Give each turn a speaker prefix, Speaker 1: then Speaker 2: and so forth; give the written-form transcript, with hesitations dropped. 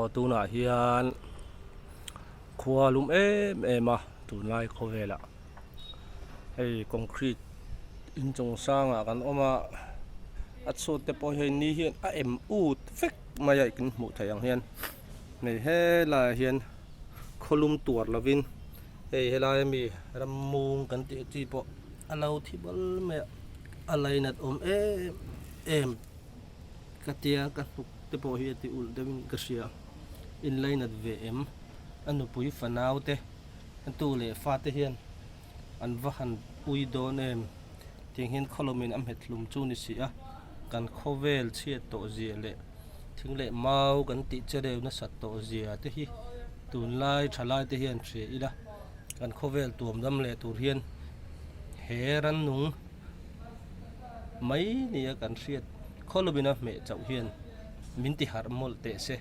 Speaker 1: Aw tunah hian khua lum em em a tunlai khawvelah hei concrete inchung sangah kan awm a a chhut te pawh hei ni hian a em ut vek mai a kan hmuh theih ang hian hei helaiah hian khawlum tuar lovin hei helai ami rammung kan tih chi pawh a lo thi bal mai a a lainat awm em em. Ka tia ka hnuk te pawh hi a ti ulh deuhin ka hria. Inlainat ve em? A nupui fanau te, a tu leh fa te hian an va han ui dawn em? Tiang hian khawlawmin a hmet hlum chu ni si a, kan khawvel chhiat tawh zia leh thing leh mau kan tih che reu nasat tawh zia te hi tunlai thalai te hian hria ila, kan khawvel tuam dam leh tur hian he rannung mai nia kan hriat khawlawmin a hmeh chauh hian min ti harh mawlh teh se.